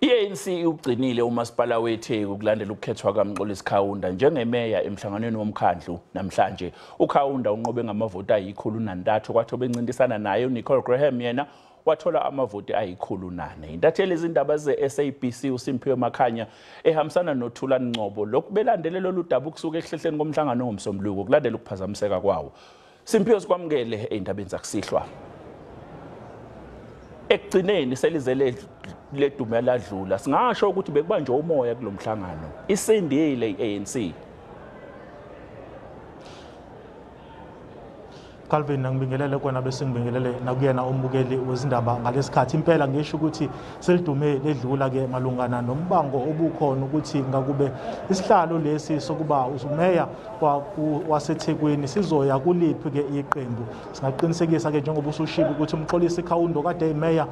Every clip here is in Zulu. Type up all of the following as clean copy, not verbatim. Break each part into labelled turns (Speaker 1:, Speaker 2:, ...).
Speaker 1: I-ANC ugcinile umasipala weTheku kulandela ukukhethwa kaMxolisi Kaunda njengemeya emhlanganweni womkhandlu namhlanje. uKaunda unqobe ngamavoti ayi-103 kwathi obencintisana naye uNicole Graham yena wathola amavoti ayi-104. Intatheli izindaba ze-SABC uSimphiwe Makhanya ehambisana noThulani Ngcobo lokhu belandele lolu daba ukusuka ekuhlehleni komhlangano ngomsombuluko kulandela ukuphazamiseka kwawo. Simphiwe, sikwamukele ey'ndabeni zakusihlwa. Ekugcineni selizele ledume ladlula, singasho ukuthi bekubanjwe umoya kulomhlangano. Isindile i-ANC.
Speaker 2: Calvin, ngibingelele kona bese ngibingelele nakuyena umbukeli wezindaba ngalesikhathi. Impela ngisho ukuthi selidume ledlula ke malungana nombango obukhona ukuthi ngakube isihlalo lesi sokuba umeya waseThekwini sizoya kuliphi ke iqembu. Singaqinisekisa ke njengoba usushilo ukuthi uMxolisi Kaunda kade emeya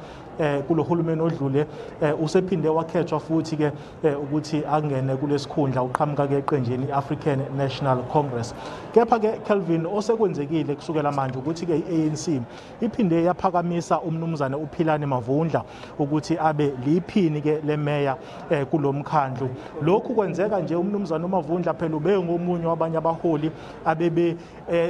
Speaker 2: kulohulumeni odlule usephinde wakhethwa futhi ke ukuthi angene kulesikhundla, uqhamuka ke eqenjini i-African National Congress. Kepha ke Calvin, osekwenzekile kusukela manje ukuthi ke i-ANC iphinde yaphakamisa umnumzane uPhilani Mavundla ukuthi abe liphini ke lemeya kulomkhandlu. Lokhu kwenzeka nje umnumzane uMavundla phela ube ngomunye wabanye abaholi abebe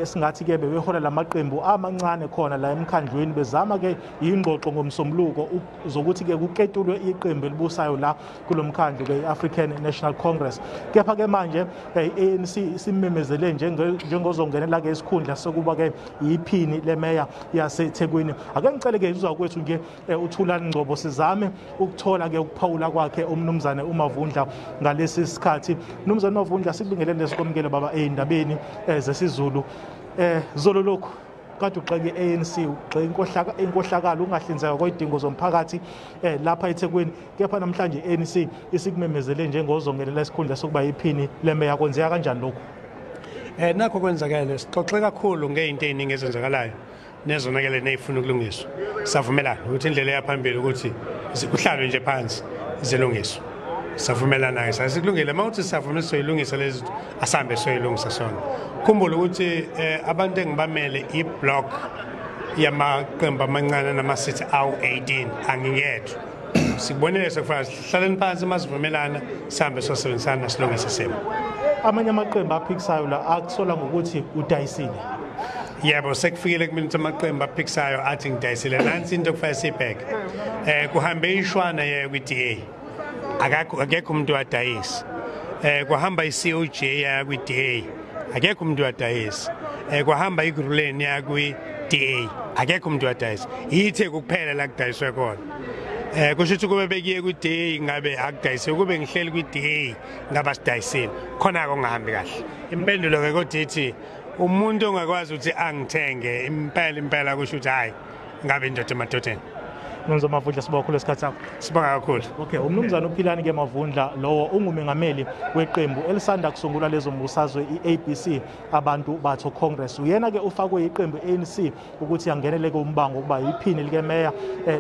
Speaker 2: singathi ke bebehola lamaqembu amancane khona la emkhandlwini, bezama ke ingxoxo ngomsombuluko zokuthi ke kuketulwe iqembu elibusayo la kulomkhandlu ke i-African National Congress. Kepha ke manje i-ANC isimemezele njengozongenela ke isikhundla sokuba ke iphini lemeya yaseThekwini. Ake ngicele ke uzwa kwethu nje uThulani Ngcobo sizame ukuthola ke ukuphawula kwakhe umnumzane uMavundla ngalesi sikhathi. Mnumzane Mavundla, sikubingelele sikwamukele baba ey'ndabeni zesiZulu. Zolo lokhu kade ugxeke i-ANC, ugxeke inkohlakalo, ungahlinzeka kwezidingo zomphakathi lapha eThekwini, kepha namhlanje i-ANC isikumemezele njengozongelela isikhundla sokuba iphini lemeya. Kwenzeka kanjani lokhu?
Speaker 3: Nakho kwenzakele, sixoxe kakhulu ngey'nto ey'ningi ezenzakalayo nezonakele ney'funa ukulungiswa. Savumelana ukuthi indlela eyaphambili ukuthi kuhlalwe nje phansi zilungiswe. Savumelana-ke, sasikulungile uma uthi siyavuma sizoyilungisa lezi zinto, asambe siyoyilungisa sona. Khumbula ukuthi abantu engibamele i-block yamaqembu amancane nama-city awu-18, angingedwa. Sikubonile sekufana sihlaleni phansi masivumelana sihambe siyosebenzisana silungise isimo.
Speaker 2: Amanye amaqembu aphikisayo la akusola ngokuthi udayisile.
Speaker 3: Yebo, sekufikile kumina ukuthi amaqembu aphikisayo athi ngidayisile. Nansi into okufanele siyibheke. Kuhambe ishwana ye kwi-DA. Akekho umuntu wadayisa. Kuhamba i-COJ ya kwi-DA. Akekho umuntu wadayisa. Kuhamba i-Ekurhuleni ya kwi-DA. Akekho umuntu wadayisa. ITheku kuphela la kudayiswe khona. Kusho ukuthi kube bekiye kwi-DA ngabe akudayisiwe, kube ngihleli kwi-DA ngabe sidayisile. Khona-ke okungahambi kahle. Impendulo ke kodwa ithi umuntu ongakwazi ukuthi angithenge impela impela kusho ukuthi hayi ngabe indoda emadodeni.
Speaker 2: Mnumzane Mavundla, sibonga kakhulu isikhathi sakho.
Speaker 3: Sibonga kakhulu.
Speaker 2: Okay, umnumzane uPhilani ke Mavundla lowo ungumengameli weqembu elisanda kusungulwa lezombusazwe i-ABC Abantu Batho Congress. Uyena ke ufakwe iqembu ANC ukuthi angenele ke umbango ukuba iphini likemeya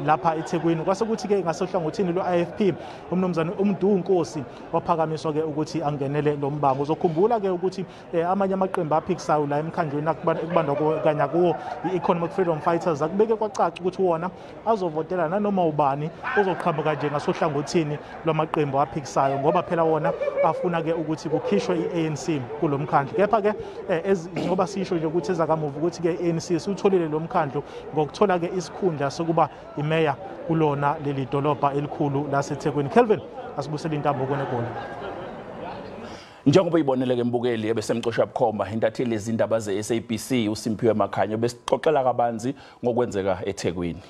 Speaker 2: lapha eThekwini. Kwase kuthi ke ngasohlangothini lwe-IFP umnumzane uMdu Nkosi waphakamiswa ke ukuthi angenele lo mbango. Uzokhumbula ke ukuthi amanye amaqembu aphikisayo la emkhandlweni ekubandakanya kuwo i-Economic Freedom Fighters akubeke kwacaca ukuthi wona azovotela nanoma ubani ozoqhamuka nje ngasohlangothini lwamaqembu aphikisayo, ngoba phela wona afuna ke ukuthi kukhishwe i-ANC kulomkhandlu. Kepha ke njengoba sisho nje ukuthi ezakamuva ukuthi ke i-ANC siwutholile lo mkhandlu ngokuthola ke isikhundla sokuba imeya kulona leli dolobha elikhulu laseThekwini. Kelvin, asibusele intambo kone Goli.
Speaker 1: Njengoba uyibonele ke mbukeli ebesemxosha bukhoma intatheli izindaba ze-SABC uSimphiwe Makhanya besixoxela kabanzi ngokwenzeka eThekwini.